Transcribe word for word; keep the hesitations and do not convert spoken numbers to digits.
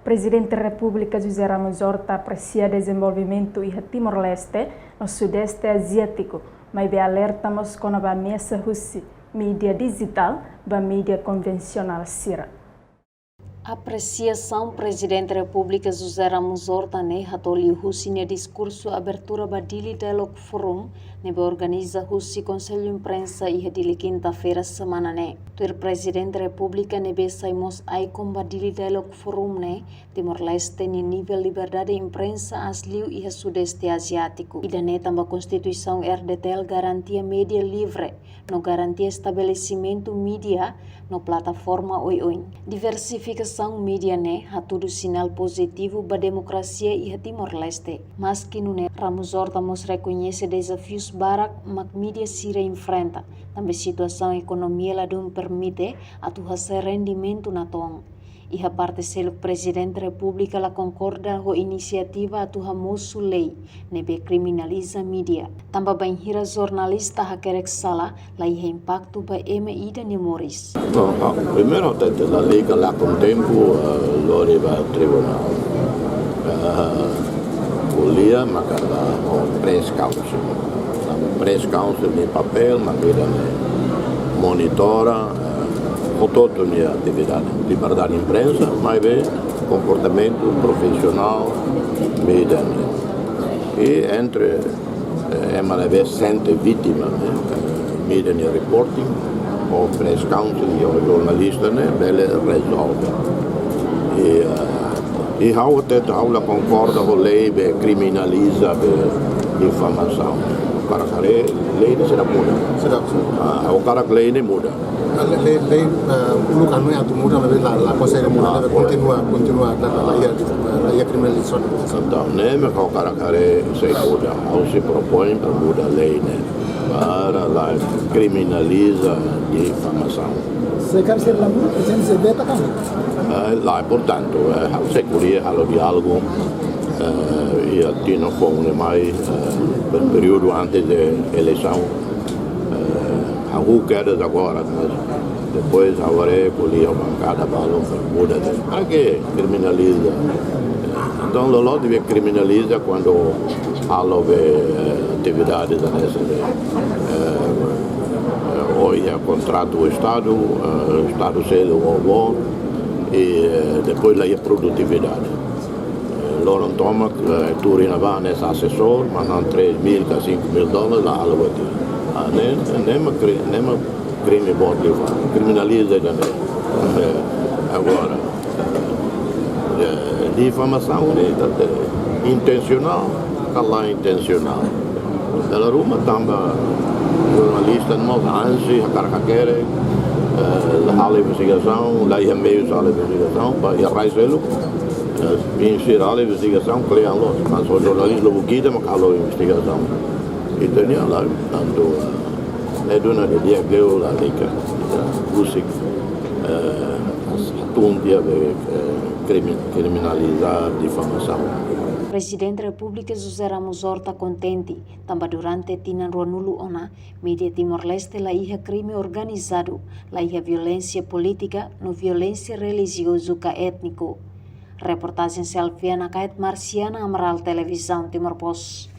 Prezidente Repúblika José Ramos Horta apresia dezenvolvimentu iha Timor-Leste no Sudeste Aziátiku, maibé alerta mós kona-ba ameasa husi mídia dijitál ba mídia konvensionál sira. Apresiasaun Prezidente Repúblika José Ramos Horta ne'e hato'o liuhusi nia diskursu abertura ba Dili Dialogue Forum ne'ebé organiza husi Konsellu Imprensa iha Dili, kinta-feira semana ne'e. Tuir Prezidente Repúblika, ne'ebé sai mós ikon ba Dili Dialogue Forum ne'e, Timor-Leste nia nivel liberdade imprensa aas liu iha Sudeste Aziátiku. Ida-ne'e tanba Konstituisaun R D T L garantia mídia livre, no garantia estabelesimentu mídia no plataforma oioin. Diversifikasaun mídia ne'e hatudu sinál pozitivu ba demokrasia iha Timor-Leste. Maski nune'e, Ramos Horta mós rekoñese dezafius barak mak mídia sira enfrenta, tanba situasaun ekonomia ladún permite atu hasa'e rendimentu natoon. Iha parte seluk, Prezidente Repúblika la konkorda ho inisiativa atu hamosu lei ne'ebé kriminaliza mídia, tanba bainhira jornalista hakerek sala, la iha impaktu ba ema ida nia moris. No, no, primeiru, tete la liga la kontentu, eh, lori ba tribunál. Eh, ko'alia maka la ho Press Council. Tanba Press Council nia papél mak ida-ne'e monitora, eh, hotu-hotu nia atividade. Liberdade imprensa, maibé komportamentu profisionál mídia ne'e. I entre, eh, ema ne'ebé sente vítima, eh, mídia nia reporting, ho Press Council, ho jornalista ne'e, bele rezolve. I, eh, i ha'u tete, ha'u la konkorda ho lei be kriminaliza be difamasaun. Ha'u hakarak lei ne'e sei muda. Sei muda. Ah, ha'u hakarak lei ne'e muda. Lei, lei, lei, eh, uluk anu atu muda, maibé la, la konsege muda, ah, ne'ebé kontinua, kontinua, la, la, la iha, la iha kriminalizasaun. Entaun, ne'e mak ha'u hakarak haree sei muda. Ha'u sei propoin para muda lei ne'e, para la kriminaliza difamasaun. Se karik sei la muda, prezidente sei veta ka? Eh, lae, portantu, eh, ha'u sei ko'alia, halo diálogu, eh, iha tinan foun ne'e mai, eh, pe-, períodu antes de eleisaun, eh, ha'u kedas agora, mas depois ha'u haree ko'alia ho bankada balun muda de. Para que kriminaliza? Entaun, loloos devia kriminaliza kuandu halo be, eh, atividades hanesan ne'e, eh, eh, oia kontratu Estadu, eh, Estadu selu ho bo, i, eh, depois la iha produtividade. Eh, loron tomak, eh, tuur iha ne'ebá hanesan asesór, manán três mil ka cinco mil dólares, la halo buat ida. Ah, ne'e, ne'e mak kri-, ne'e mak krime boot liu fali. Kriminaliza ida-ne'e. Eh, agora, eh, difamasaun ne'e, tantu intensionál ka la intensionál. Dala ruma tanba jornalista mós ansi hakarak hakerek, eh, la halo investigasaun, la iha meius halo investigasaun, ba iha rai seluk, eh, bin sira halo investigasaun, kle'an loos. Mas ho jornalista lubuk ida mak halo investigasaun. Ita-nia la, tantu, eh, ne'e duna di'ak liu lalika, eh, husik, eh, tun tiha be, eh, krimi-, kriminaliza difamasaun. Prezidente Repúblika José Ramos Horta kontente, tanba durante tinan ruanulu ona, mídia Timor-Leste la iha krime organizadu, la iha violénsia polítika, no violénsia relijiozu ka étniku. Reportajen Selviana Kait, Marciana Amaral, Televizaun Timor Post.